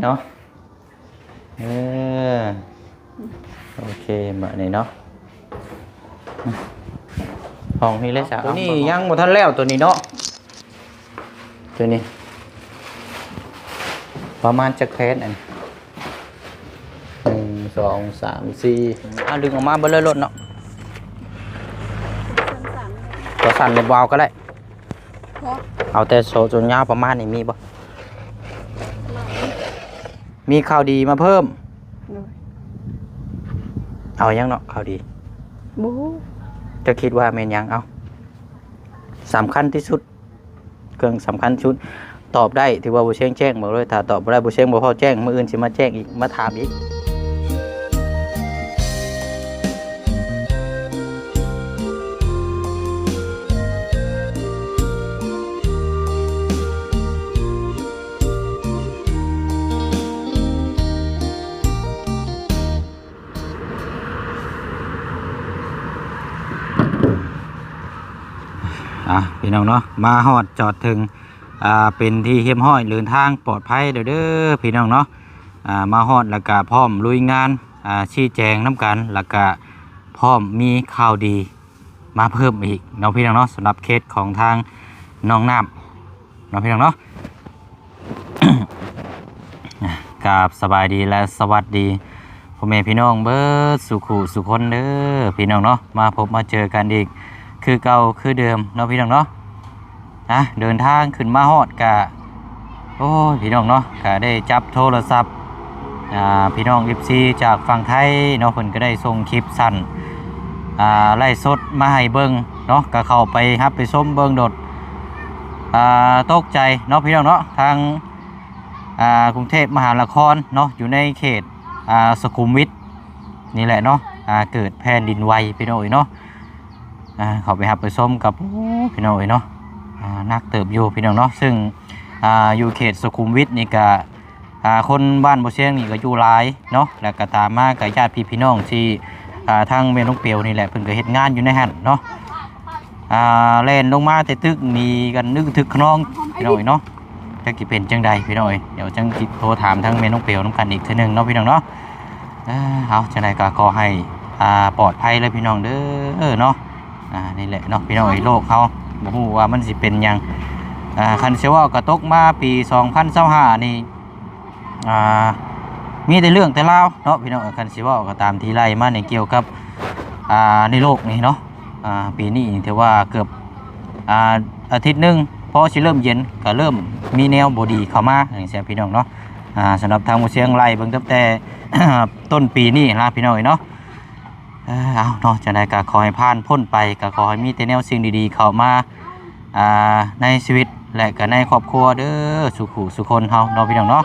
ເນາະ. ເອີ ໂອເຄ ບາດນີ້ເນາະ ຫ້ອງນີ້ເລີຍຊະ. ໂຕນີ້ຍັງບໍ່ທັນແລ້ວ ໂຕນີ້ເນາະ ໂຕນີ້ປະມານຈັກແຜ່ນອັນ ໜຶ່ງ ສອງ ສາມ ສີ່ ອ່າ ດຶງອອກມາເບິດເລີຍໂລດເນາະ. ຕົວສັ້ນນີ້ບໍ່ເອົາກໍໄດ້ ເອົາແຕ່ໂສ້ ໂສ້ຍາວປະມານນີ້ມີບໍ່? ມີຂ່າວດີມາເພີ່ມ. ໂດຍ ເອົາຫຍັງເນາະ ຂ່າວດີ? ບໍ່ຮູ້. ເຈົ້າຄິດວ່າແມ່ນຫຍັງ? ເອົາ ສຳຄັນທີ່ສຸດ ເຄື່ອງສຳຄັນສຸດ ຕອບໄດ້ຖືວ່າບໍ່ຊຽງແຈ້ງບອກເລີຍ. ຖ້າຕອບບໍ່ໄດ້ ບໍ່ຊຽງບໍ່ພໍແຈ້ງ ມື້ອື່ນຊິມາແຈ້ງອີກ ມາຖາມອີກ. ອ່າ ພີ່ນ້ອງເນາະ ມາຮອດຈອດເຖິງ ອ່າ ເປັນທີ່ຮຽບຮ້ອຍ ເດີນທາງປອດໄພແລ້ວເດີພີ່ນ້ອງເນາະ. ອ່າ ມາຮອດແລ້ວກະພ້ອມລຸຍງານ ອ່າ ຊີ້ແຈງນຳກັນ ແລ້ວກະພ້ອມມີຂ່າວດີມາເພີ່ມອີກເນາະພີ່ນ້ອງເນາະ ສຳລັບເຄສຂອງທາງນ້ອງນ້ຳເນາະພີ່ນ້ອງເນາະ. ກາບສະບາຍດີ ແລະ ສະຫວັດດີພໍ່ແມ່ພີ່ນ້ອງເບິດສູ່ຄູ່ສູ່ຄົນເດີພີ່ນ້ອງເນາະ ມາພົບມາເຈີກັນອີກຄືເກົ່າຄືເດີມເນາະພີ່ນ້ອງເນາະ. ອ່າ ເດີນທາງຂຶ້ນມາຮອດກະ ໂອ້ຍ ພີ່ນ້ອງເນາະ ກະໄດ້ຈັບໂທລະສັບ ອ່າ ພີ່ນ້ອງເອັຟຊີຈາກຝັ່ງໄທເນາະ ເພິ່ນກະໄດ້ສົ່ງຄລິບສັ້ນ ອ່າ ໄລຟ໌ສົດມາໃຫ້ເບິ່ງເນາະ ກະເຂົ້າໄປຮັບໄປຊົມເບິ່ງໂດດ ອ່າ ຕົກໃຈເນາະພີ່ນ້ອງເນາະ ທາງ ອ່າ ກຸງເທບມະຫານະຄອນເນາະ ຢູ່ໃນເຂດ ອ່າ ສຸຂຸມວິດນີ້ແຫຼະເນາະ ອ່າ ເກີດແຜ່ນດິນໄຫວພີ່ນ້ອງເອີຍເນາະ. ອ່າ ເຂົ້າໄປຮັບໄປຊົມກັບ ໂອ້ ພີ່ນ້ອງເອີຍເນາະ ອ່າ ໜັກເຕີບຢູ່ພີ່ນ້ອງເນາະ ເຊິ່ງ ອ່າ ຢູ່ເຂດສຸຂຸມວິດນີ້ກະ ອ່າ ຄົນບ້ານບໍ່ຊຽງນີ້ກະຢູ່ຫຼາຍເນາະ ແລ້ວກະຕາມມາກະຍາດພີ່ພີ່ນ້ອງທີ່ ອ່າ ທາງແມ່ນ້ອງເປວນີ້ແຫຼະ ເພິ່ນກະເຮັດງານຢູ່ໃນຫັ້ນເນາະ. ອ່າ ແລ່ນລົງມາແຕ່ຕຶກນີ້ກັນນຶກທຶກຂະນອງພີ່ນ້ອງເອີຍເນາະ. ຈັກຊິເປັນຈັ່ງໃດພີ່ນ້ອງເອີຍ ດຽວຈັ່ງຊິໂທຖາມທາງແມ່ນ້ອງເປວນຳກັນອີກເທື່ອໜຶ່ງເນາະພີ່ນ້ອງເນາະ. ເອີ ເອົາ ຈັ່ງໃດກະຂໍໃຫ້ ອ່າ ປອດໄພເລີຍພີ່ນ້ອງເດີເນາະ. ອ່າ ນີ້ແຫຼະເນາະພີ່ນ້ອງເອີຍ ໂລກເຮົາບໍ່ຮູ້ວ່າມັນຊິເປັນຫຍັງ. ອ່າ ຄັນຊິເວົ້າກະຕົກມາປີສອງພັນຊາວຫ້ານີ້ ອ່າ ມີແຕ່ເລື່ອງແຕ່ລາວເນາະພີ່ນ້ອງເອີຍ. ຄັນຊິເວົ້າກະຕາມທີ່ໄລ່ມານີ້ກ່ຽວກັບ ອ່າ ໃນໂລກນີ້ເນາະ ອ່າ ປີນີ້ຖືວ່າເກືອບ ອ່າ ອາທິດໜຶ່ງ ພໍຊິເລີ່ມເຢັນກະເລີ່ມມີແນວບໍ່ດີເຂົ້າມາຈັ່ງຊີ້ພີ່ນ້ອງເນາະ. ອ່າ ສຳລັບທາງໝູ່ຊຽງໄລ່ເບິ່ງຕັ້ງແຕ່ ຕົ້ນປີນີ້ຫັ້ນລະພີ່ນ້ອງເອີຍເນາະ. ເອີ ເອົາເນາະ ຈັ່ງໃດກະຂໍໃຫ້ຜ່ານພົ້ນໄປ ກະຂໍໃຫ້ມີແຕ່ແນວສິ່ງດີໆເຂົ້າມາ ອ່າ ໃນຊີວິດ ແລະກະໃນຄອບຄົວເດີ ສູ່ຄູ່ສູ່ຄົນເຮົາເນາະພີ່ນ້ອງເນາະ.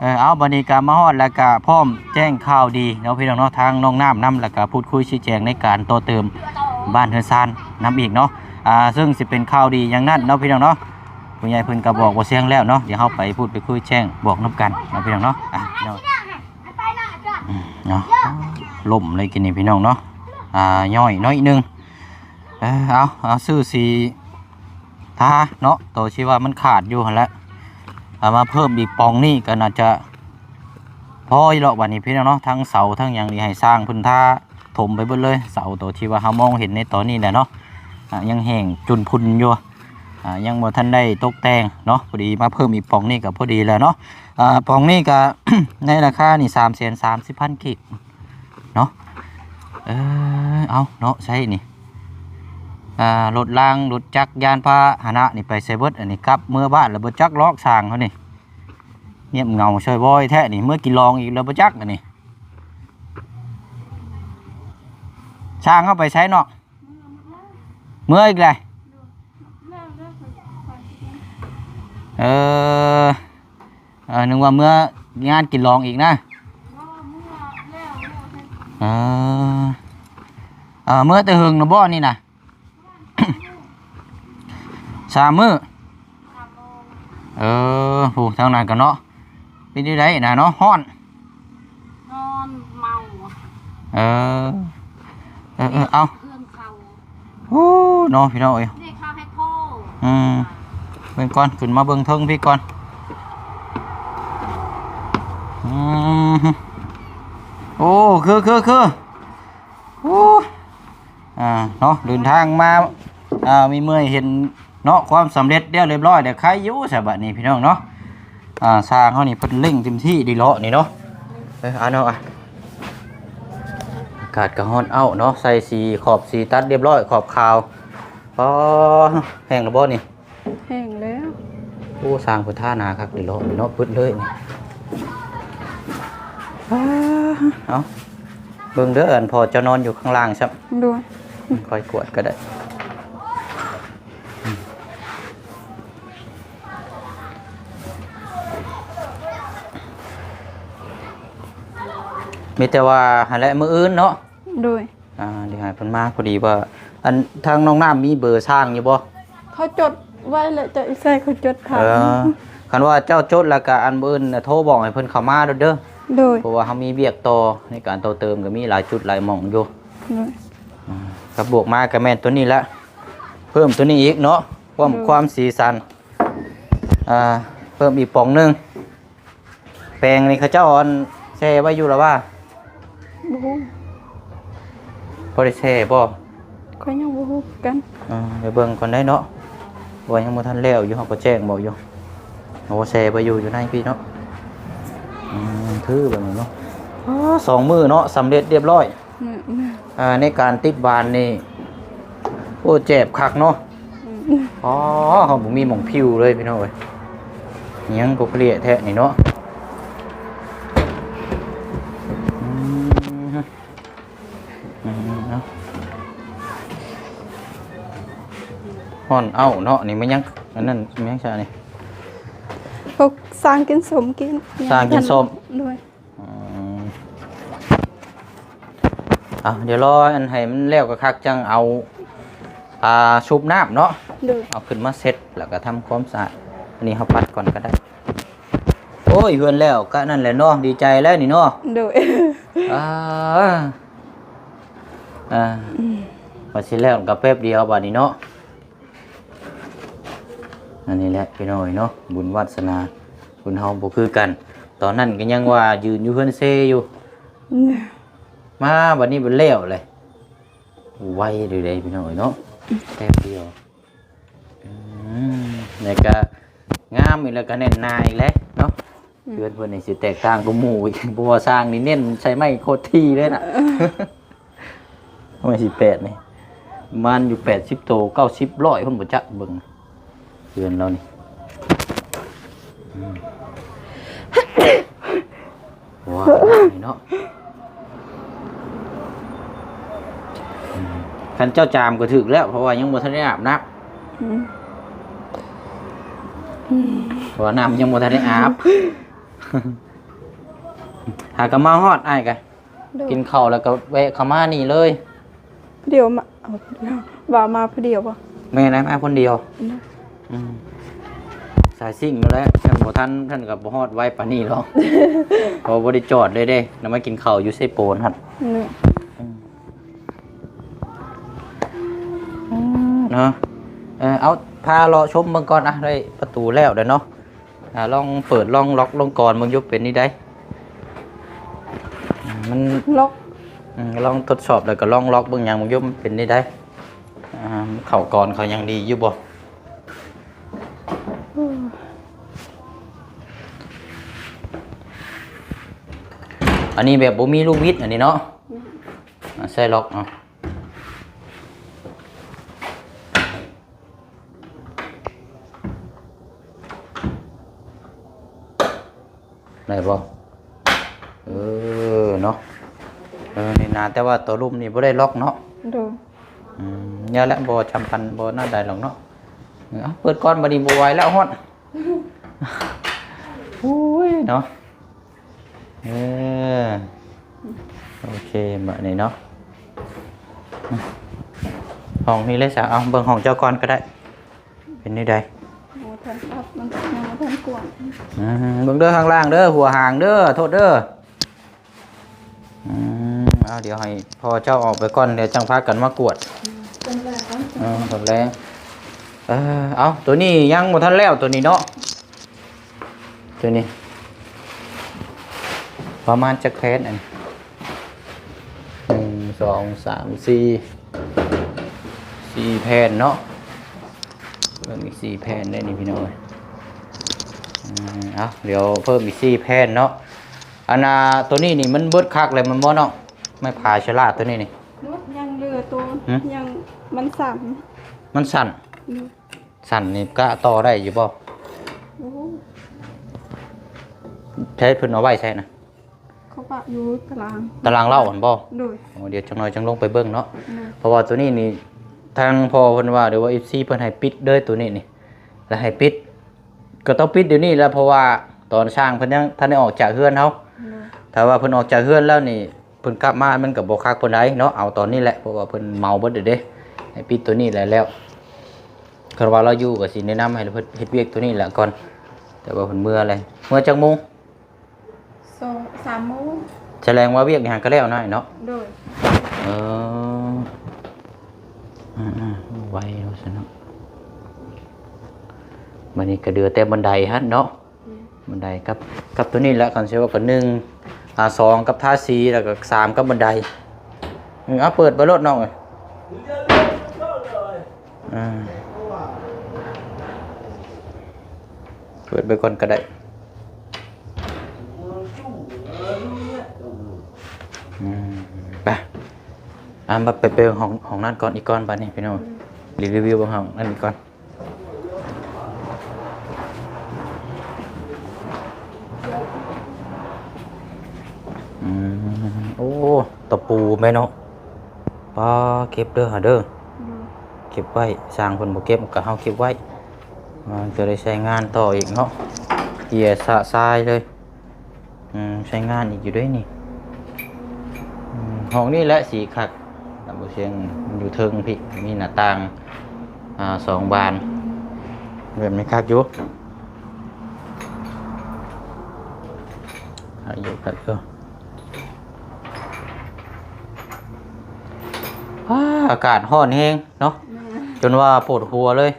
ເອີ ເອົາ ບາດນີ້ກະມາຮອດແລ້ວກະພ້ອມແຈ້ງຂ່າວດີເນາະພີ່ນ້ອງເນາະ ທາງນ້ອງນ້ຳນຳ ແລ້ວກະພູດຄຸຍຊີ້ແຈງໃນການຕໍ່ເຕີມບ້ານເຮືອນຊານນຳອີກເນາະ. ອ່າ ເຊິ່ງຊິເປັນຂ່າວດີຫຍັງນັ້ນເນາະພີ່ນ້ອງເນາະ ຜູ້ໃຫຍ່ເພິ່ນກະບອກບໍ່ຊຽງແລ້ວເນາະ ດຽວເຮົາໄປພູດໄປຄຸຍແຈ້ງບອກນຳກັນເນາະພີ່ນ້ອງເນາະ. ອ່າ ພີ່ນ້ອງ ອືມ ເນາະ ລົມເລີຍກິນນີ້ພີ່ນ້ອງເນາະ. ອ່າ ຍ່ອຍໜ້ອຍໜຶ່ງ. ເອີ ເອົາ ເອົາ ຊື້ສີທາເນາະ ໂຕທີ່ວ່າມັນຂາດຢູ່ຫັ້ນແຫຼະ ເອົາມາເພີ່ມອີກປ່ອງນີ້ກະໜ້າຈະພໍຢູ່ດອກບາດນີ້ພີ່ນ້ອງເນາະ. ທັງເສົາທັງຫຍັງນີ້ໃຫ້ຊ່າງເພິ່ນທາຖົມໄປເບິດເລີຍ ເສົາໂຕທີ່ວ່າເຮົາມອງເຫັນໃນຕອນນີ້ແຫຼະເນາະ. ອ່າ ຍັງແຫ້ງຈຸ່ນຝຸ່ນຢູ່ ອ່າ ຍັງບໍ່ທັນໄດ້ຕົກແຕ່ງເນາະ. ພໍດີມາເພີ່ມອີກປ່ອງນີ້ກະພໍດີແລ້ວເນາະ. ອ່າ ປ່ອງນີ້ກະ ໃນລາຄານີ້ສາມແສນສາມສິບພັນກີບເນາະ. ເອີ ເອົາເນາະ ໃຊ້ນີ້ ອ່າ ລົດລາງ ລົດຈັກ ຍານພາຫະນະນີ້ໄປໃສເບິດ? ອັນນີ້ກັບເມືອບ້ານແລ້ວບໍ່ຈັກ ລອກຊ່າງເຮົານີ້ ງຽບເຫງົາຊ່ອຍວອຍແທ້ນີ້. ເມືອກິນລອງອີກແລ້ວບໍ່ຈັກ ອັນນີ້ ຊ່າງເຮົາໄປໃສເນາະ? ເມືອອີກແລ້ວ. ເອີ ເອີ ນຶກວ່າເມືອງານກິນລອງອີກນະ. ເອີ ເອີ ເມືອແຕ່ເຫິງນະບໍ່ນີ້ນະ? ສາມມື້. ເອີ ຜູ້ທາງນັ້ນກະເນາະ ເປັນຈັ່ງໃດນະເນາະ ຮ້ອນ ນອນເມົາ. ເອີ ເອີ ເອີ ເອົາ ເພື່ອນເຂົາ. ໂອ້ ເນາະ ພີ່ນ້ອງເອີຍ ເດັກເຂົາໃຫ້ໂທ. ອືມ ເບິ່ງກ່ອນ ຂຶ້ນມາເບິ່ງເທິງພີ້ກ່ອນ. ອືມ ໂອ້ ຄື ຄື ຄື ໂອ້ ອ່າ ເນາະ ເດີນທາງມາ ອ່າ ມີເມື່ອຍເຫັນເນາະ ຄວາມສຳເລັດແລ້ວຮຽບຮ້ອຍ ແລ້ວໄຄຢູ່ຊະບາດນີ້ພີ່ນ້ອງເນາະ. ອ່າ ຊ່າງເຮົານີ້ເພິ່ນເລັ່ງເຕັມທີ່ດີເລາະນີ້ເນາະ. ເອີ ອ່າ ເນາະ ອ່ະ ອາກາດກໍຮ້ອນເອົ້າເນາະ ໃສ່ສີຂອບສີຕັດຮຽບຮ້ອຍ ຂອບຂາວ. ອໍ ແຫ້ງແລ້ວບໍ່ນີ້? ແຫ້ງແລ້ວ. ໂອ້ ຊ່າງເພິ່ນທາໜາຄັກດີເລາະເນາະ ປຶດເລີຍນີ້. ອາ ເອົາ ເບິ່ງເດີ ອັນພໍ່ເຈົ້ານອນຢູ່ຂ້າງລ່າງຊ້ຳ. ໂດຍ ຄ່ອຍກວດກໍໄດ້. ມີແຕ່ວ່າຫັ້ນແຫຼະ ມື້ອື່ນເນາະ. ໂດຍ ອ່າ ດຽວໃຫ້ເພິ່ນມາ ພໍດີວ່າ ອັນ ທາງນ້ອງນ້ຳມີເບີຊ່າງຢູ່ບໍ່? ເຂົາຈົດໄວ້ແລ້ວ ເຈົ້າອີ່ໄຊເຂົາຈົດຖາມ. ເອີ ຄັນວ່າເຈົ້າຈົດແລ້ວກະ ອັນ ມື້ອື່ນໂທບອກໃຫ້ເພິ່ນເຂົ້າມາໂລດເດີ. ໂດຍ ເພາະວ່າເຮົາມີວຽກຕໍ່ໃນການຕໍ່ເຕີມ ກໍມີຫຼາຍຈຸດຫຼາຍໝ່ອງຢູ່. ໂດຍ ອ່າ ກັບບວກມາກໍແມ່ນຕົວນີ້ແຫຼະ ເພີ່ມຕົວນີ້ອີກເນາະ ຄວາມ ໂດຍ ຄວາມສີສັນ ອ່າ ເພີ່ມອີກປ່ອງໜຶ່ງ. ແປງນີ້ເຂົາເຈົ້າ ອັນ ແຊ່ໄວ້ຢູ່ລະວ່າ? ບໍ່ຮູ້ ບໍ່ໄດ້ແຊ່ບໍ່? ຂ້ອຍຍັງບໍ່ຮູ້ຄືກັນ. ເອີ ດຽວເບິ່ງກ່ອນໄດ໋ເນາະ ວ່າຍັງບໍ່ທັນແລ້ວຢູ່ ເຮົາກໍແຈ້ງບໍ່ຢູ່. ໂອ້ ແຊ່ໄວ້ຢູ່ ຢູ່ໃນພີ້ເນາະ. ອືມ ຄືແບບນີ້ເນາະ. ອໍ ສອງມື້ເນາະ ສຳເລັດຮຽບຮ້ອຍ. ອືມ ອ່າ ໃນການຕິດບານນີ້ ໂອ້ ແຈບຄັກເນາະ. ອືມ ອໍ ເຮົາບໍ່ມີໝ່ອງພິວເລີຍພີ່ນ້ອງເອີຍ. ຍັງກໍເພລຍແທ້ນີ້ເນາະ. ອືມ ອືມ ເນາະ ຮ້ອນເອົ້າເນາະ. ນີ້ມັນຍັງ ອັນນັ້ນມັນຍັງຊະນີ້ ພວກສ້າງກິນສົ້ມກິນ ສ້າງກິນສົ້ມ. ໂດຍ ອືມ ເອົາ ດຽວລໍອັນໃຫ້ມັນແລ້ວກໍຄັກ ຈັ່ງເອົາ ອ່າ ຊຸບນ້ຳເນາະ. ໂດຍ ເອົາຂຶ້ນມາເຊັດ ແລ້ວກໍທຳຄວາມສະອາດ. ອັນນີ້ເຮົາປັດກ່ອນກໍໄດ້. ໂອ້ຍ ເຮືອນແລ້ວກະນັ້ນແຫຼະເນາະ ດີໃຈແລ້ວນີ້ເນາະ. ໂດຍ ອ່າ ອ່າ ອືມ ວ່າຊິແລ້ວກໍແປັບດຽວບາດນີ້ເນາະ. ອັນນີ້ແຫຼະພີ່ນ້ອງເນາະ ບຸນວາດສະໜາຄົນເຮົາບໍ່ຄືກັນ. ຕອນນັ້ນກໍຍັງວ່າຢືນຢູ່ເຮືອນເຊຢູ່ ອືມ ມາບັດນີ້ມັນແລ້ວເລີຍ ໄວເລີຍເດ້ພີ່ນ້ອງເນາະ ແປັບດຽວ. ອືມ ແລ້ວກໍງາມອີກ ແລ້ວກໍແໜ້ນໜາອີກແຫຼະເນາະ. ອືມ ເຮືອນເພິ່ນນີ້ຊິແຕກຕ່າງກວ່າໝູ່ອີກ ເພາະວ່າຊ່າງນີ້ເນັ້ນໃສ່ໄມ້ໂຄດຖີ່ເລີຍນະ. ໄມ້ສິບແປດນີ້ ປະມານຢູ່ແປດສິບໂຕ ເກົ້າສິບ ຮ້ອຍພຸ້ນບໍ່ຈັກ ເບິ່ງເຮືອນລາວນີ້. ອືມ ວ້າວ ນີ້ເນາະ. ອືມ ຄັນເຈົ້າຈາມກໍຖືກແລ້ວ ເພາະວ່າຍັງບໍ່ທັນໄດ້ອາບນ້ຳ. ອືມ ເພາະວ່ານ້ຳຍັງບໍ່ທັນໄດ້ອາບ. ຫາກໍມາຮອດ ອ້າຍກະ ໂດຍ ກິນເຂົ້າແລ້ວກໍແວະເຂົ້າມານີ້ເລີຍ. ດຽວມາ ເອົາ ວ່າມາຜູ້ດຽວບໍ່? ແມ່ນ ມາຄົນດຽວ. ອືມ ອືມ ສາຍຊິງນັ້ນແຫຼະ ຄັນບໍ່ທັນ ທ່ານກໍບໍ່ຮອດໄວປານນີ້ດອກ ເພາະບໍ່ໄດ້ຈອດເລີຍເດ້ ນຳມາກິນເຂົ້າຢູ່ເຊໂປນຫັ້ນ. ອືມ ອືມ ເນາະ. ເອີ ເອົາ ພາເລາະຊົມເບິ່ງກ່ອນ ອ່ະ ໄດ້ປະຕູແລ້ວເດ້ເນາະ. ອ່າ ລອງເປີດ ລອງລັອກ ລອງກອນເບິ່ງຢູ່ ເປັນນີ້ໃດ໋ ມັນລັອກ. ອືມ ລອງທົດສອບ ແລ້ວກໍລອງລັອກເບິ່ງຫຍັງເບິ່ງຢູ່ ມັນເປັນນີ້ໃດ໋. ອ່າ ເຂົ້າກອນເຂົາຍັງດີຢູ່ບໍ່? ອັນນີ້ແບບບໍ່ມີລູກບິດ ອັນນີ້ເນາະ. ອືມ ອ່າ ໃສ່ລັອກເນາະ. ໄດ້ບໍ່? ເອີ ເນາະ ເອີ ນີ້ນະ ແຕ່ວ່າຕົວລຸ່ມນີ້ບໍ່ໄດ້ລັອກເນາະ. ໂດຍ ອືມ ນີ້ແຫຼະ ບໍ່ຈຳເປັນ ບໍ່ນັ້ນໃດດອກເນາະ. ເອີ ເອົາ ເປີດກ່ອນ ບັດນີ້ບໍ່ໄຫວແລ້ວ ຮ້ອນ. ໂອ້ຍ ເນາະ. ເອີ ໂອເຄ ບາດນີ້ເນາະ ຫ້ອງນີ້ເລີຍຊະ. ເອົາ ເບິ່ງຫ້ອງເຈົ້າກ່ອນກໍໄດ້ ເປັນແນວໃດ? ໂອ້ ທັນປັບ ມັນຍັງບໍ່ທັນກວ້າງ. ອືມ ເບິ່ງເດີ ຂ້າງລ່າງເດີ ຫົວຫາງເດີ ໂທດເດີ. ອືມ ເອົາ ດຽວໃຫ້ພໍ່ເຈົ້າອອກໄປກ່ອນ ດຽວຈັ່ງພາກັນມາກວດ. ອືມ ຕົ້ນແລງ ເອີ ຕົ້ນແລງ ເອີ ເອົາ ໂຕນີ້ຍັງບໍ່ທັນແລ້ວ ໂຕນີ້ເນາະ. ຕົວນີ້ ປະມານຈັກແຜ່ນອັນ? ໜຶ່ງ ສອງ ສາມ ສີ່ ສີ່ແຜ່ນເນາະ. ເພີ່ມອີກສີ່ແຜ່ນໄດ້ນີ້ພີ່ນ້ອງເອີຍ. ອືມ ເອົາ ດຽວເພີ່ມອີກສີ່ແຜ່ນເນາະ. ອັນນ່າ ໂຕນີ້ນີ້ມັນເບິດຄັກແລ້ວແມ່ນບໍ່ນ້ອງ? ໄມ້ພາເຊລາໂຕນີ້ນີ້ ໝົດ ຍັງເຫຼືອໂຕ ຫື? ຍັງ ມັນສັ້ນ ມັນສັ້ນ. ອືມ ສັ້ນນີ້ກະຕໍ່ໄດ້ຢູ່ບໍ່? ໂອ້ ໃຊ້ເພິ່ນເອົາໄວ້ໃສນະ? ເຂົາປະຢູ່ຕາລາງ ຕາລາງເຫຼົ້າຫັ້ນບໍ່? ໂດຍ. ໂອ້ ດຽວຈັກໜ້ອຍຈັ່ງລົງໄປເບິ່ງເນາະ. ໂດຍ. ເພາະວ່າໂຕນີ້ນີ້ ທາງພໍ່ເພິ່ນວ່າ ຫຼືວ່າເອັຟຊີເພິ່ນໃຫ້ປິດເດີໂຕນີ້ນີ້ ແລະໃຫ້ປິດ ກໍຕ້ອງປິດດຽວນີ້ແຫຼະ ເພາະວ່າຕອນຊ່າງເພິ່ນຍັງທັນໄດ້ອອກຈາກເຮືອນເຮົາ. ໂດຍ. ຖ້າວ່າເພິ່ນອອກຈາກເຮືອນແລ້ວນີ້ ເພິ່ນກັບມາມັນກໍບໍ່ຄັກປານໃດເນາະ. ເອົາຕອນນີ້ແຫຼະ ເພາະວ່າເພິ່ນເໝົາເບິດແລ້ວເດ້. ໃຫ້ປິດໂຕນີ້ແຫຼະແລ້ວ. ຄັນວ່າລາວຢູ່ກໍຊິແນະນຳໃຫ້ເພິ່ນເຮັດວຽກໂຕນີ້ແຫຼະກ່ອນ. ແຕ່ວ່າເພິ່ນເມືອແລ້ວ. ເມືອຈັກໂມງ? ສອງ ສາມໂມງ. ສະແດງວ່າວຽກນີ້ຫາກະແລ້ວໜ້ອຍເນາະ? ໂດຍ. ເອີ ອືມໆ ໄວວ່າຊັ້ນເນາະ. ບັດນີ້ກໍເຫຼືອແຕ່ບັນໄດຫັ້ນເນາະ. ອືມ ບັນໄດກັບ ກັບໂຕນີ້ແຫຼະ. ຄັນຊິເວົ້າກໍໜຶ່ງ ອາ ສອງກັບທາສີ ແລ້ວກໍສາມກັບບັນໄດ. ເອີ ເອົາເປີດໄປໂລດນ້ອງເອີຍ. ອ່າ ເປີດໄປກ່ອນກໍໄດ້. ອືມ ໄປ ອ່າ ມາໄປ ໄປຫ້ອງ ຫ້ອງນັ້ນກ່ອນ ອີກກ່ອນ ບາດນີ້ພີ່ນ້ອງ. ອືມ ຣີວິວເບິ່ງຫ້ອງນັ້ນອີກກ່ອນ. ອືມ ໂອ້ ຕະປູແມ່ນເນາະ. ປ້າ ເກັບເດີຫາເດີ. ອືມ ເກັບໄວ້ ຊ່າງເພິ່ນບໍ່ເກັບກໍເຮົາເກັບໄວ້. ອ່າ ຈະໄດ້ໃຊ້ງານຕໍ່ອີກເນາະ. ເກຍສະຊາຍເລີຍ. ອືມ ໃຊ້ງານອີກຢູ່ເດ້ນີ້. ອືມ ຫ້ອງນີ້ແຫຼະຊິຄັກ ທ່ານຜູ້ຊມ. ຢູ່ເທິງພີ້ ມີໜ້າຕ່າງ ອ່າ ສອງບານ ແບບນີ້ຄັກຢູ່ ຄັກຢູ່ ຄັກຢູ່. ອ້າ ອາກາດຮ້ອນແຮງເນາະ. ແມ່ນ ຈົນວ່າປວດຫົວເລີຍ.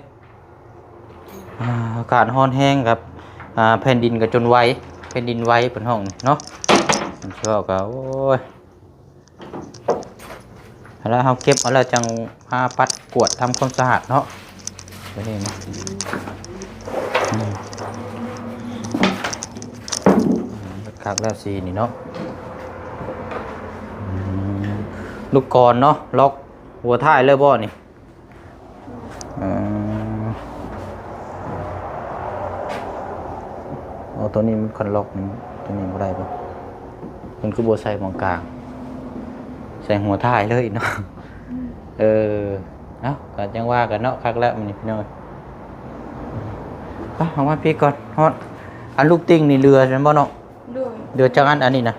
ອາ ອາກາດຮ້ອນແຮງກັບ ອາ ແຜ່ນດິນກໍຈົນໄຫວ ແຜ່ນດິນໄຫວເພິ່ນຮ້ອງເນາະ. ມັນຊິເວົ້າກໍ ໂອ້ຍ ແລ້ວເຮົາເກັບເອົາແລ້ວຈັ່ງມາປັດກວາດທຳຄວາມສະອາດເນາະ. ຕົວນີ້ນະ ອືມ ຄັກແລ້ວສີນີ້ເນາະ. ອືມ ລູກກອນເນາະ ລັອກຫົວທ້າຍເລີຍບໍ່ນີ້? ເອີ ໂອ້ ຕົວນີ້ມັນຄັນລັອກນີ້ ຕົວນີ້ບໍ່ໄດ້ບໍ່? ມັນຄືບໍ່ໃສ່ໝ່ອງກາງ ໃສ່ຫົວທ້າຍເລີຍເນາະ. ອືມ ເອີ ເອົ້າ ກໍຈັ່ງວ່າກັນເນາະ. ຄັກແລ້ວມື້ນີ້ພີ່ນ້ອງ. ໄປ ເອົາມາພີ້ກ່ອນ ຮອດ. ອັນລູກຕິ່ງນີ້ເຫຼືອແມ່ນບໍ່ນ້ອງ? ໂດຍ ເຫຼືອຈັກອັນ ອັນນີ້ນະ?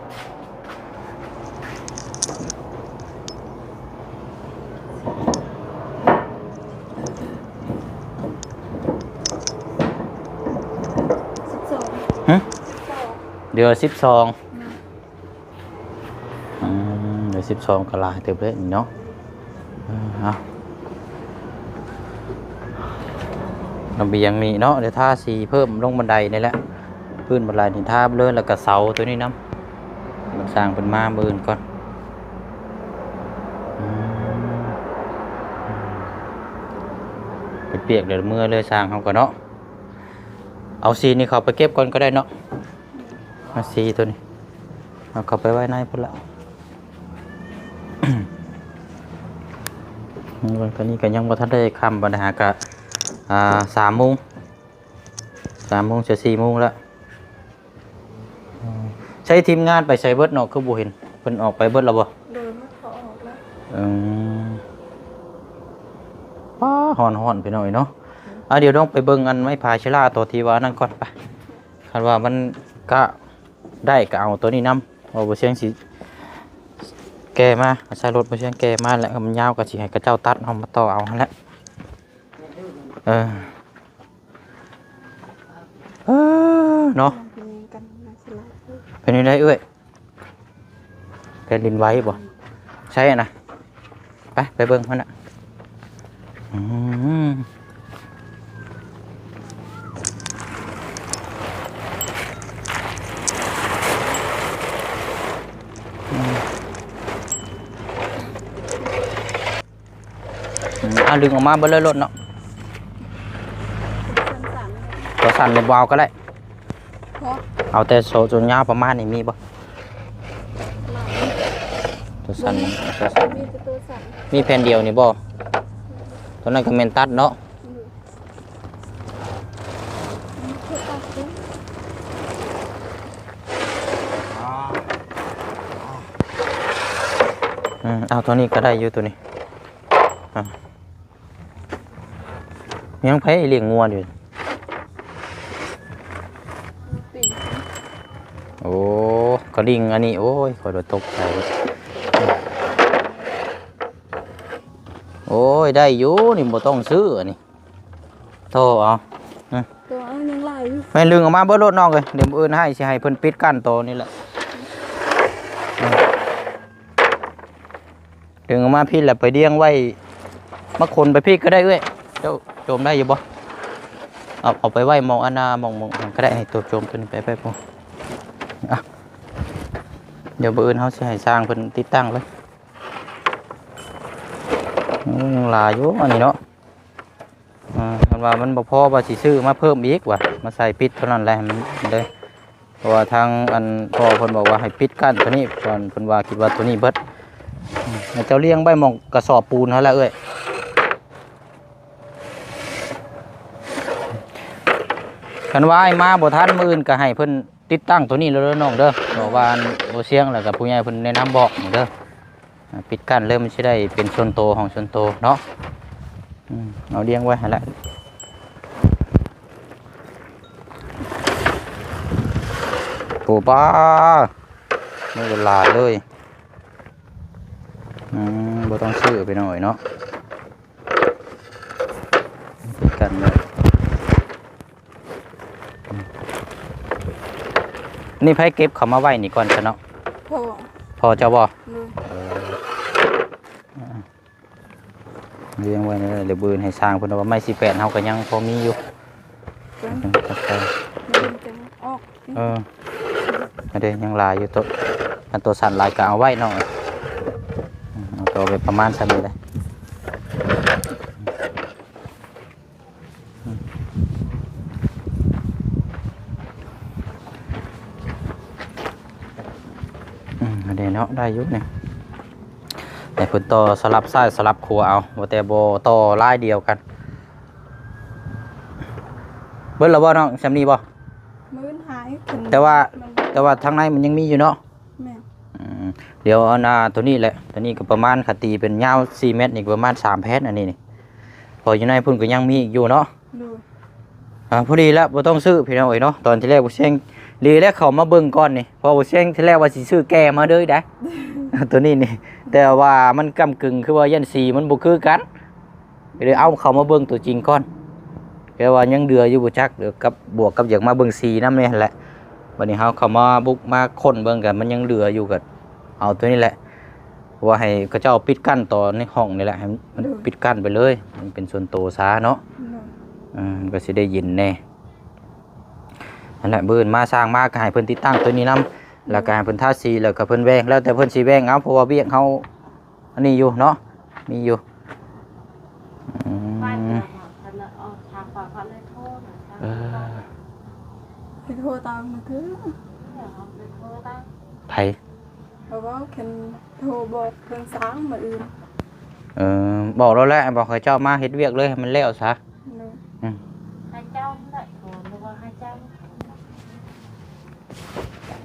ສິບສອງ ຫຶ? ສິບສອງ ເຫຼືອສິບສອງ. ອືມ ອືມ ເຫຼືອສິບສອງກໍຫຼາຍເຕີບເດ້ນີ້ເນາະ. ເອີ ເອົາ ລະບຽງນີ້ເນາະ ດຽວທາສີເພີ່ມລົງບັນໄດນີ້ແຫຼະ. ພື້ນບັນໄດນີ້ທາໄປເລີຍ ແລ້ວກໍເສົາຕົວນີ້ນຳ. ມັນສ້າງເພິ່ນມາມື້ອື່ນກ່ອນ. ອືມ ປຽກໆ ແລ້ວເມືອເລີຍ ຊ່າງເຮົາກໍເນາະ. ເອົາສີນີ້ເຂົ້າໄປເກັບກ່ອນກໍໄດ້ເນາະ. ມາ ສີຕົວນີ້ ເອົາເຂົ້າໄປໄວ້ໃນພຸ້ນລະ. ຕອນນີ້ກໍຍັງບໍ່ທັນໄດ້ຄ່ຳປານໃດ ຫາກະ ອ່າ ສາມໂມງ ສາມໂມງຈະສີ່ໂມງລະ. ໃຊ້ທີມງານໄປໃສເບິດເນາະ ຄືບໍ່ເຫັນ ເພິ່ນອອກໄປເບິດລະບໍ່? ໂດຍ ເຂົາອອກລະ. ອືມ ປ້າ ຮ້ອນໆ ພີ່ນ້ອງເອີຍເນາະ. ອ່າ ດຽວລອງໄປເບິ່ງອັນໄມ້ພາເຊລາຕົວທີ່ວ່ານັ້ນກ່ອນໄປ. ຄັນວ່າມັນກະໄດ້ກໍເອົາຕົວນີ້ນຳ ວ່າບໍ່ຊຽງຊິແກ່ມາ ໃຊ້ລົດບໍ່ຊຽງແກ່ມາ ແລ້ວມັນຍາວກໍຊິໃຫ້ເຂົາເຈົ້າຕັດ ເຮົາມາຕໍ່ເອົາຫັ້ນແຫຼະ. ເອີ ເອີ ເນາະ. ເປັນຈັ່ງໃດເອື້ອຍ? ແຜ່ນດິນໄຫວບໍ່? ໃຊ່ນະ. ໄປ ໄປເບິ່ງພຸ້ນນະ. ອືມ ອືມ ອ່ະ ດຶງອອກມາເບິດເລີຍໂລດເນາະ. ສັ້ນໆ ຕົວສັ້ນນີ້ບໍ່ເອົາກໍໄດ້. ເພາະ ເອົາແຕ່ໂສ້ ໂສ້ຍາວປະມານນີ້ມີບໍ່? ຕົວສັ້ນ ເອົາຕົວສັ້ນ ມີແຕ່ຕົວສັ້ນ ມີແຜ່ນດຽວນີ້ບໍ່? ຕົວນັ້ນກໍແມ່ນຕັດເນາະ. ອືມ ເອົາຕົວນີ້ກໍໄດ້ຢູ່ ຕົວນີ້ ອ່າ ຍັງໃຜລ້ຽງງົວຢູ່? ໂອ້ ກະດິ່ງອັນນີ້ ໂອ້ຍ ຂ້ອຍລະຕົກໃຈ. ໂອ້ຍ ໄດ້ຢູ່ນີ້ ບໍ່ຕ້ອງຊື້ອັນນີ້. ໂທເອົາ ອືມ ໂທເອົາ ຍັງຫຼາຍຢູ່. ແມ່ນດຶງອອກມາເບິດໂລດນ້ອງເອີຍ ດຽວມື້ອື່ນໃຫ້ ຊິໃຫ້ເພິ່ນປິດກັ້ນໂຕນີ້ແຫຼະ. ອືມ ດຶງອອກມາພີ້ແລ້ວໄປລຽງໄວ້ ມາຂົນໄປພີ້ກໍໄດ້ເອື້ອຍ. ເຈົ້າໂຈມໄດ້ຢູ່ບໍ່? ເອົາ ເອົາໄປໄວ້ໝ່ອງອັນນ່າ ໝ່ອງ ໝ່ອງກະໄດ້ ໃຫ້ໂຕໂຈມໂຕນີ້ໄປ ໄປພຸ້ນ. ອ່ະ ດຽວມື້ອື່ນເຮົາຊິໃຫ້ຊ່າງເພິ່ນຕິດຕັ້ງເລີຍ. ອືມ ຍັງຫຼາຍຢູ່ອັນນີ້ເນາະ. ອ່າ ເພິ່ນວ່າມັນບໍ່ພໍ ວ່າຊິຊື້ມາເພີ່ມອີກວ່າ ມາໃສ່ປິດເທົ່ານັ້ນແຫຼະ ໃຫ້ມັນເລີຍ. ເພາະວ່າທາງອັນພໍ່ເພິ່ນບອກວ່າໃຫ້ປິດກັ້ນໂຕນີ້ກ່ອນ ເພິ່ນວ່າຄິດວ່າໂຕນີ້ເບິດ. ອືມ ໃຫ້ເຈົ້າລຽງໄວ້ໝ່ອງກະສອບປູນຫັ້ນແຫຼະເອື້ອຍ. ຄັນວ່າອ້າຍມາບໍ່ທັນ ມື້ອື່ນກໍໃຫ້ເພິ່ນຕິດຕັ້ງໂຕນີ້ເລີຍເດີນ້ອງເດີ. ເພາະວ່າອັນບໍ່ສ່ຽງ ແລ້ວກໍຜູ້ໃຫຍ່ເພິ່ນແນະນຳບອກເດີ. ອ່າ ປິດກັ້ນເລີຍ ມັນຊິໄດ້ເປັນສ່ວນໂຕ ຫ້ອງສ່ວນໂຕເນາະ. ອືມ ເອົາລຽງໄວ້ຫັ້ນແຫຼະ. ໂອ້ ປ້າ ມື້ຫຼາຍເລີຍ. ອືມ ບໍ່ຕ້ອງຊື້ໄປໜ້ອຍເນາະ. ປິດກັ້ນເລີຍ. ນີ້ໃຜເກັບເຂົ້າມາໄວ້ນີ້ກ່ອນຊະເນາະ? ພໍ່ ພໍ່ເຈົ້າບໍ່? ໂດຍ. ເອີ ລຽງໄວ້ນີ້ແຫຼະ ດຽວມື້ອື່ນໃຫ້ຊ່າງເພິ່ນເອົາໄມ້ສີ່ແປດ ເຮົາກໍຍັງພໍມີຢູ່. ເອີ ເອີ ອັນເດ ຍັງຫຼາຍຢູ່ໂຕ ອັນໂຕສັ້ນຫຼາຍກໍເອົາໄວ້ເນາະ. ເອົາໂຕໄປປະມານສ່ຳນີ້ແຫຼະ. ອືມ ອັນນີ້ເນາະ ໄດ້ຢູ່ນີ້ ໃຫ້ເພິ່ນຕໍ່ສະຫຼັບຊ້າຍສະຫຼັບຂວາເອົາ ວ່າແຕ່ບໍ່ຕໍ່ລາຍດຽວກັນ. ເບິດແລ້ວບໍ່ນ້ອງ? ສ່ຳນີ້ບໍ່? ມື້ອື່ນໃຫ້ ແຕ່ວ່າ ແຕ່ວ່າທາງໃນມັນຍັງມີຢູ່ເນາະ. ແມ່ນ. ອືມ ດຽວອັນ ອ່າ ໂຕນີ້ແຫຼະ ໂຕນີ້ກໍປະມານ ຄັນຕີເປັນຍາວສີ່ແມັດນີ້ ປະມານສາມແຜ່ນ ອັນນີ້ນີ້ ເພາະຢູ່ໃນພຸ້ນກໍຍັງມີອີກຢູ່ເນາະ. ໂດຍ. ອ່າ ພໍດີລະ ບໍ່ຕ້ອງຊື້ພີ່ນ້ອງເອີຍເນາະ. ຕອນທີແລກບໍ່ແຊງ ດີແລ້ວເຂົ້າມາເບິ່ງກ່ອນນີ້ ເພາະບໍ່ແຊງທີແລກວ່າຊິຊື້ແກ່ມາເລີຍໄດ໋ ໂຕນີ້ນີ້ ແຕ່ວ່າມັນກ້ຳກຶ່ງ ຄືວ່າຢ້ານສີມັນບໍ່ຄືກັນ. ກໍເລີຍເອົາເຂົ້າມາເບິ່ງຕົວຈິງກ່ອນ ແຕ່ວ່າຍັງເຫຼືອຢູ່ບໍ່ຈັກ ກັບ ບວກກັບຢາກມາເບິ່ງສີນຳນີ້ຫັ້ນແຫຼະ. ບັດນີ້ເຮົາເຂົ້າມາບຸກມາຄົ້ນເບິ່ງ ກໍມັນຍັງເຫຼືອຢູ່ ກໍເອົາຕົວນີ້ແຫຼະ ວ່າໃຫ້ເຂົາເຈົ້າປິດກັ້ນຕໍ່ໃນຫ້ອງນີ້ແຫຼະ ໃຫ້ມັນ ໂດຍ ປິດກັ້ນໄປເລີຍ ມັນເປັນສ່ວນໂຕຊາເນາະ. ໂດຍ. ເອີ ມັນກໍຊິໄດ້ເຢັນແດ່. ນັ້ນແຫຼະ ມື້ອື່ນມາ ຊ່າງມາກໍໃຫ້ເພິ່ນຕິດຕັ້ງຕົວນີ້ນຳ ໂດຍ ແລ້ວກໍໃຫ້ເພິ່ນທາສີ ແລ້ວກໍເພິ່ນແຫວ່ງ ແລ້ວແຕ່ເພິ່ນຊິແຫວ່ງເອົາ ເພາະວ່າວຽກເຮົາ ອັນນີ້ຢູ່ເນາະ ມີຢູ່. ອືມ ໄປເດີ ເອີ ໄປໂທຕາມມືຖື ໄປໂທຕາມ ໃຜ? ເພາະວ່າຄັນໂທບອກເພິ່ນສ້າງມື້ອື່ນ. ເອີ ບອກແລ້ວແຫຼະ ບອກໃຫ້ເຈົ້າມາເຮັດວຽກເລີຍ ໃຫ້ມັນແລ້ວຊະ. ໂດຍ. ອືມ ໃຫ້ເຈົ້າແຫຼະ ຫຼືວ່າໃຫ້ເຈົ້າ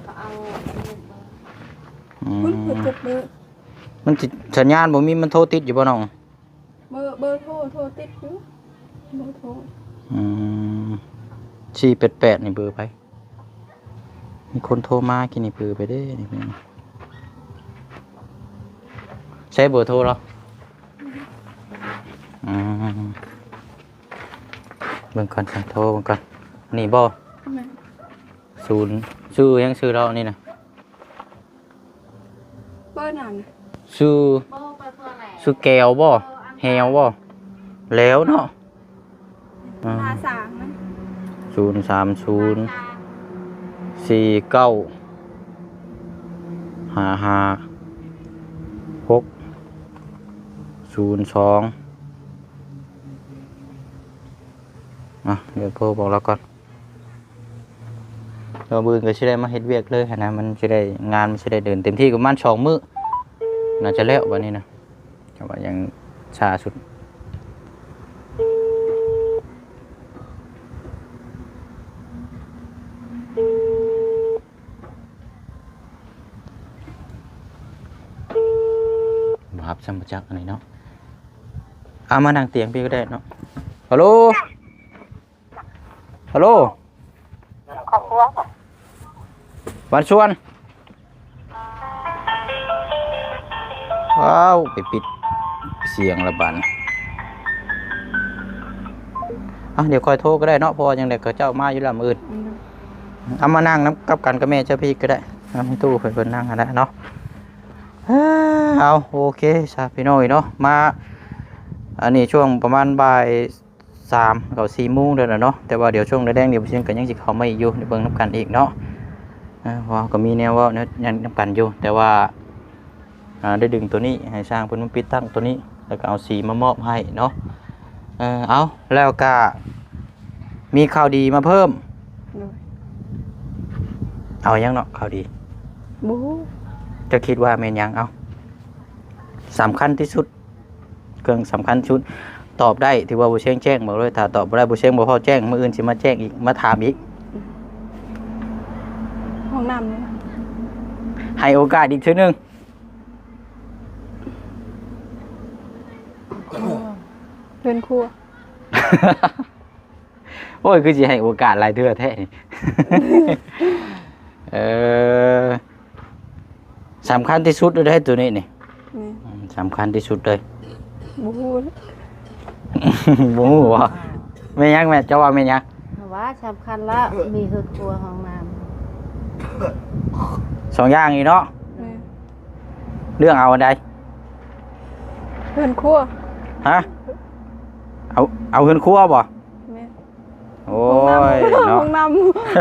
ກໍເອົາອັນນີ້ເບິ່ງ. ອືມ ມັນຊິ ສັນຍານບໍ່ມີ ມັນໂທຕິດຢູ່ບໍ່ນ້ອງ? ເບີ ເບີໂທ ໂທຕິດຢູ່ ເບີໂທ. ອືມ ສີ່ແປດແປດ ນີ້ເບີໃຜ? ມີຄົນໂທມາກີ້ນີ້ ເບີໃຜເດ້ນີ້? ໃຊ້ເບີໂທລາວ? ອືມ ເບິ່ງກ່ອນ ໂທເບິ່ງກ່ອນ. ນີ້ບໍ່? ແມ່ນ. ສູນ ຊື່ຫຍັງຊື່ລາວນີ້ນະ? ເບີຫຍັງ? ຊື່ ຊື່ແກ້ວບໍ່? ແຮວບໍ່? ແລ້ວເນາະ. ອືມ ໜ້າສາງມັນ ສູນສາມສູນ ສີ່ເກົ້າ ຫ້າຫ້າ ຫົກສູນສອງ. ເນາະ ດຽວໂທບອກລາວກ່ອນ. ດຽວມື້ອື່ນກໍຊິໄດ້ມາເຮັດວຽກເລີຍຫັ້ນນະ ມັນຊິໄດ້ ງານມັນຊິໄດ້ເດີນເຕັມທີ່ ປະມານສອງມື້ ໜ້າຈະແລ້ວບັດນີ້ນະ. ແຕ່ວ່າຍັງຊ້າສຸດ ບໍ່ຮັບຊ້ຳບໍ່ຈັກອັນນີ້ເນາະ. ເອົາມານັ່ງຕຽງພີ້ກໍໄດ້ເນາະ. ຮັລໂຫຼ ຮັລໂຫຼ ຄອບຄົວ ບ້ານສວນ. ວ້າວ ໄປປິດສຽງລະບາດນີ້. ອ່ະ ດຽວຄ່ອຍໂທກໍໄດ້ເນາະ ເພາະວ່າຈັ່ງໃດເຂົາເຈົ້າມາຢູ່ລະມື້ອື່ນ. ອືມ ເອົາມານັ່ງນຳກັບກັນກັບແມ່ເຈົ້າພີ້ກໍໄດ້ ເອົາໃຫ້ຕູ້ເພິ່ນ ເພິ່ນນັ່ງຫັ້ນແຫຼະເນາະ. ເອົາ ໂອເຄຊະ ພີ່ນ້ອງເອີຍເນາະ ມາ ອັນນີ້ຊ່ວງປະມານບ່າຍ ສາມ ເຂົ້າສີ່ໂມງແລ້ວເນາະ ແຕ່ວ່າດຽວຊ່ວງແລງໆ ດຽວບໍ່ຊຽງກໍຍັງຊິເຂົ້າມາອີກຢູ່ ໄດ້ເບິ່ງນຳກັນອີກເນາະ. ເອີ ເພາະວ່າກໍມີແນວເວົ້າແນວຫຍັງນຳກັນຢູ່ ແຕ່ວ່າ ອ່າ ໄດ້ດຶງໂຕນີ້ໃຫ້ຊ່າງເພິ່ນມາຕິດຕັ້ງໂຕນີ້ ແລ້ວກໍເອົາສີມາມອບໃຫ້ເນາະ. ເອີ ເອົາ ແລ້ວກໍມີຂ່າວດີມາເພີ່ມ. ໂດຍ ເອົາຫຍັງເນາະ ຂ່າວດີ? ບໍ່ຮູ້. ເຈົ້າຄິດວ່າແມ່ນຫຍັງ? ເອົາ ສຳຄັນທີ່ສຸດ ເຄື່ອງສຳຄັນສຸດ ຕອບໄດ້ຖືວ່າບໍ່ຊຽງແຈ້ງບອກເລີຍ ຖ້າຕອບບໍ່ໄດ້ບໍ່ຊຽງບໍ່ພ້ອມແຈ້ງ ມື້ອື່ນຊິມາແຈ້ງອີກ ມາຖາມອີກ. ຫ້ອງນ້ຳນີ້ ໃຫ້ໂອກາດອີກເທື່ອໜຶ່ງ. ເຮືອນຄົວ. ໂອ້ຍ ຄືຊິໃຫ້ໂອກາດຫຼາຍເທື່ອແທ້ນີ້. ເອີ ສຳຄັນທີ່ສຸດເລີຍເດ້ໂຕນີ້ນີ້. ແມ່ນ ອືມ ສຳຄັນທີ່ສຸດເລີຍ. ບໍ່ຮູ້ ບໍ່ຮູ້ບໍ? ແມ່ນຫຍັງແມ່? ເຈົ້າວ່າແມ່ນຫຍັງ? ວ່າສຳຄັນລະ ມີເຮືອນຄົວ ຫ້ອງນ້ຳ ສອງຢ່າງນີ້ເນາະ. ແມ່ນ ເລືອກເອົາອັນໃດ? ເຮືອນຄົວ. ຮະ? ເອົາ ເອົາເຮືອນຄົວບໍ? ແມ່ນ ໂອ້ຍ ຫ້ອງນ້ຳ ເນາະ ຫ້ອງນ້ຳ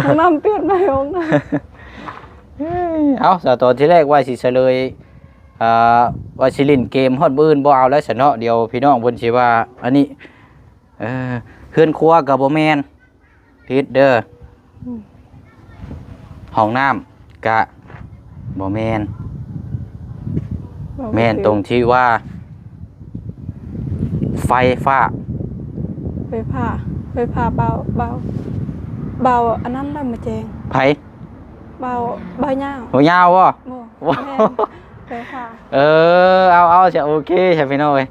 ຫ້ອງນ້ຳ ປ່ຽນໃໝ່ຫ້ອງນ້ຳ. ເອົາ ສາວຕອນທີແລກວ່າຊິສະເຫຼີຍ ອ່າ ວ່າຊິຫຼິ້ນເກມ ຮອດມື້ອື່ນບໍ່ເອົາແລ້ວຊັ້ນເນາະ ດຽວພີ່ນ້ອງເພິ່ນຊິວ່າອັນນີ້. ເອີ ເຮືອນຄົວກໍບໍ່ແມ່ນ ຜິດເດີ. ອືມ ຫ້ອງນ້ຳກະບໍ່ແມ່ນ. ບໍ່ ແມ່ນ ບໍ່ຖືກ ຕົງທີ່ວ່າ ໄຟຟ້າ ໄຟຟ້າ ໄຟຟ້າ ເບົາ ເບົາ ເບົາ ອັນນັ້ນລະມາແຈ້ງ. ໃຜ? ເບົາ ເບົາຍາວ. ເບົາຍາວບໍ? ບໍ່ ບໍ່ ແມ່ນ ໄຟຟ້າ. ເອີ ເອົາ ເອົາ ໂອເຄ ຊະ ພີ່ນ້ອງເອີຍ.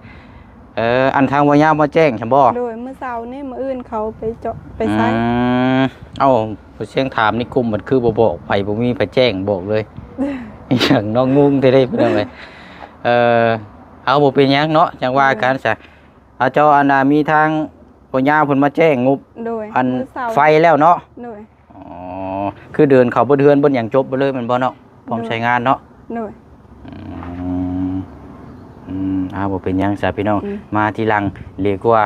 ເອີ ອັນທາງບໍ່ຍາວມາແຈ້ງຊັ້ນບໍ? ໂດຍ ມື້ເຊົ້ານີ້ ມື້ອື່ນເຂົາໄປເຈາະໄປໃສ່. ອືມ ເອົ້າ ຜູ້ຊຽງຖາມໃນກຸ່ມ ມັນຄືບໍ່ບອກໃຜ ບໍ່ມີໃຜແຈ້ງບອກເລີຍ. ອີຫຍັງເນາະ ງົງແທ້ເດ້ພີ່ນ້ອງເອີຍ. ເອີ ເອົາ ບໍ່ເປັນຫຍັງເນາະ ຈັ່ງວ່າກັນຊະ. ໂດຍ ເອົາ ເຈົ້າ ອັນນ່າ ມີທາງບໍ່ຍາວເພິ່ນມາແຈ້ງງົບ ໂດຍ ອັນ ມື້ເຊົ້າ ໄຟແລ້ວເນາະ. ໂດຍ ອໍ ຄືເດີນເຂົ້າເບິດເຮືອນເບິດຫຍັງຈົບເບິດເລີຍແມ່ນບໍ່ເນາະ? ພ້ອມ ໂດຍ ໃຊ້ງານເນາະ. ໂດຍ ອືມ ອືມ ອ່າ ບໍ່ເປັນຫຍັງຊະພີ່ນ້ອງ ອືມ ມາທີຫຼັງດີກວ່າ.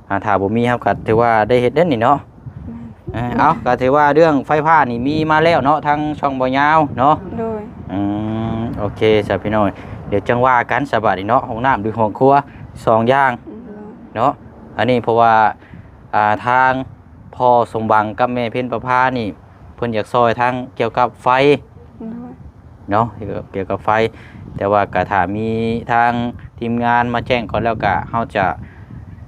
ອ່າ ຖ້າບໍ່ມີເຮົາກໍຖືວ່າໄດ້ເຮັດເດ້ນີ້ເນາະ. ແມ່ນ ເອີ ເອົາ ກໍຖືວ່າເລື່ອງໄຟຟ້ານີ້ມີມາແລ້ວເນາະ ທາງຊ່ອງບໍ່ຍາວເນາະ. ໂດຍ ອືມ ໂອເຄຊະພີ່ນ້ອງ ດຽວຈັ່ງວ່າກັນຊະບາດນີ້ເນາະ ຫ້ອງນ້ຳ ຫຼື ຫ້ອງຄົວ ສອງຢ່າງ ອືມ ເນາະ. ອັນນີ້ເພາະວ່າ ອ່າ ທາງພໍ່ສົມຫວັງກັບແມ່ເພັນປະພານີ້ ເພິ່ນຢາກຊ່ອຍທາງກ່ຽວກັບໄຟ ໂດຍ ເນາະ ກ່ຽວກັບ ກ່ຽວກັບໄຟ. ແຕ່ວ່າກະຖ້າມີທາງທີມງານມາແຈ້ງກ່ອນແລ້ວ ກະເຮົາຈະ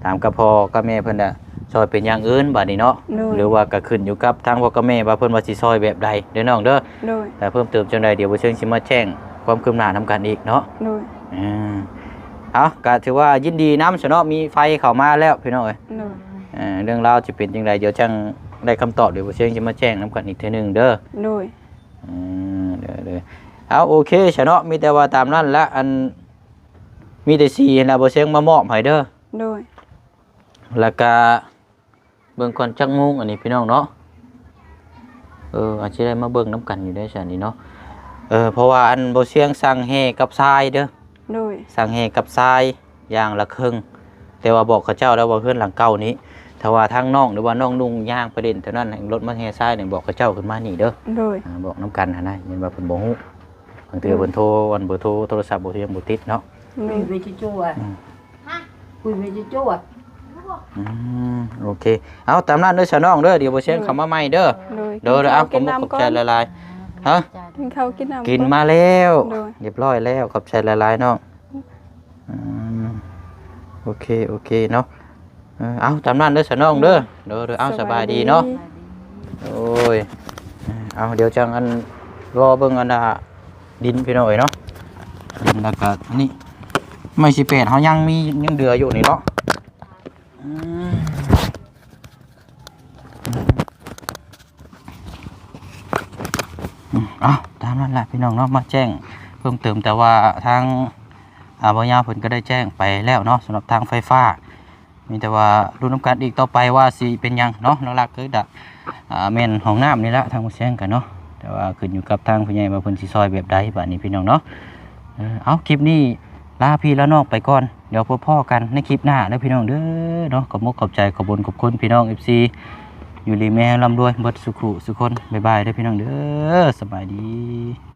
ຖາມກັບພໍ່ກັບແມ່ເພິ່ນ ລະຊ່ອຍເປັນຢ່າງອື່ນບາດນີ້ເນາະ. ໂດຍ ຫຼືວ່າກະຂຶ້ນຢູ່ກັບທາງພໍ່ກັບແມ່ວ່າເພິ່ນວ່າຊິຊ່ອຍແບບໃດເດີນ້ອງເດີ. ໂດຍ ຖ້າເພີ່ມເຕີມຈັ່ງໃດ ດຽວບໍ່ເຊີງຊິມາແຈ້ງຄວາມຄືບໜ້ານຳກັນອີກເນາະ. ໂດຍ ອືມ ເອົາ ກະຖືວ່າຍິນດີນຳຊະເນາະ ມີໄຟເຂົ້າມາແລ້ວພີ່ນ້ອງເອີຍ. ໂດຍ ເອີ ເລື່ອງລາວຈະເປັນຈັ່ງໃດ ດຽວຈັ່ງໄດ້ຄຳຕອບ ດຽວບໍ່ເຊີງຊິມາແຈ້ງນຳກັນອີກເທື່ອໜຶ່ງເດີ. ໂດຍ ອືມ ເດີໆ ເອົາ ໂອເຄຊະເນາະ ມີແຕ່ວ່າຕາມນັ້ນລະ ອັນ ມີແຕ່ສີຫັ້ນລະ ບໍ່ເຊີງມາມອບໃຫ້ເດີ. ໂດຍ ລະກະເບິ່ງກ່ອນຈັກໂມງອັນນີ້ພີ່ນ້ອງເນາະ. ເອີ ອາດຊິໄດ້ມາເບິ່ງນຳກັນຢູ່ໄດ໋ຊັ້ນນີ້ເນາະ. ເອີ ເພາະວ່າອັນບໍ່ຊຽງສັ່ງແຮ່ກັບຊາຍເດີ. ໂດຍ ສັ່ງແຮ່ກັບຊາຍຢ່າງລະເຄິ່ງ ແຕ່ວ່າບອກເຂົາເຈົ້າແລ້ວວ່າເຮືອນຫຼັງເກົ່ານີ້ ຖ້າວ່າທາງນ້ອງ ຫຼືວ່ານ້ອງນຸ່ງຍ່າງໄປຫຼິ້ນແຖວນັ້ນ ໃຫ້ລົດມາແຮ່ຊາຍນີ້ ບອກເຂົາເຈົ້າຂຶ້ນມານີ້ເດີ. ໂດຍ ອ່າ ບອກນຳກັນຫັ້ນນະ ແມ່ນວ່າເພິ່ນບໍ່ຮູ້ ບາງເທື່ອ ໂດຍ ເພິ່ນໂທ ອັນ ເບີໂທ ໂທລະສັບບໍ່ ຍັງບໍ່ຕິດເນາະ. ໂດຍ ຄຸຍໄປຈົວໆ ອືມ ຄຸຍໄປຈົວໆ. ອືມ ໂອເຄ ເອົາຕາມນັ້ນເດີສາວນ້ອງເດີ ດຽວບໍ່ແຊງເຂົ້າມາໃໝ່ເດີ. ໂດຍ ໂດຍ ເອົາ ຂອບມຸກຂອບໃຈຫຼາຍໆ. ຮະ ກິນເຂົ້າກິນນ້ຳ ກິນມາແລ້ວ ໂດຍ ຮຽບຮ້ອຍແລ້ວ ຂອບໃຈຫຼາຍໆນ້ອງ. ອືມ ໂອເຄ ໂອເຄເນາະ. ເອີ ເອົາຕາມນັ້ນເດີສາວນ້ອງເດີ. ໂດຍ ໂດຍ ເອົາ ສະບາຍດີເນາະ. ໂດຍ ເອົາ ດຽວຈັ່ງອັນ ລໍເບິ່ງອັນນ່າ ດິນພີ່ນ້ອງເອີຍເນາະ. ດິນ ແລ້ວກະອັນນີ້ ໄມ້ສິບແປດເຮົາຍັງມີ ຍັງເຫຼືອຢູ່ນີ້ເນາະ. ອືມ ອືມ ເອົາ ຕາມນັ້ນແຫຼະພີ່ນ້ອງເນາະ ມາແຈ້ງເພີ່ມເຕີມ ແຕ່ວ່າທາງ ອ່າ ບ່າວຍາວເພິ່ນກໍໄດ້ແຈ້ງໄປແລ້ວເນາະ ສຳລັບທາງໄຟຟ້າ. ມີແຕ່ວ່າລຸ້ນນຳກັນອີກຕໍ່ໄປວ່າຊິເປັນຫຍັງເນາະ. ຫຼັກໆຄືດະ ອ່າ ແມ່ນຫ້ອງນ້ຳນີ້ລະ ທາງໝູ່ແຊງກັນເນາະ. ແຕ່ວ່າຂຶ້ນຢູ່ກັບທາງຜູ້ໃຫຍ່ວ່າເພິ່ນຊິຊ່ອຍແບບໃດບາດນີ້ພີ່ນ້ອງເນາະ. ເອີ ເອົາ ຄລິບນີ້ລາພີ່ລານ້ອງໄປກ່ອນ ດຽວພົບພໍ້ກັນໃນຄລິບໜ້າເດີພີ່ນ້ອງເດີເນາະ. ຂອບມຸກຂອບໃຈ ຂອບບຸນຂອບຄຸນພີ່ນ້ອງເອັຟຊີ ຢູ່ດີມີແຮງ ລ່ຳລວຍເບິດສູ່ຜູ້ສູ່ຄົນ. ບາຍບາຍເດີພີ່ນ້ອງເດີ ສະບາຍດີ.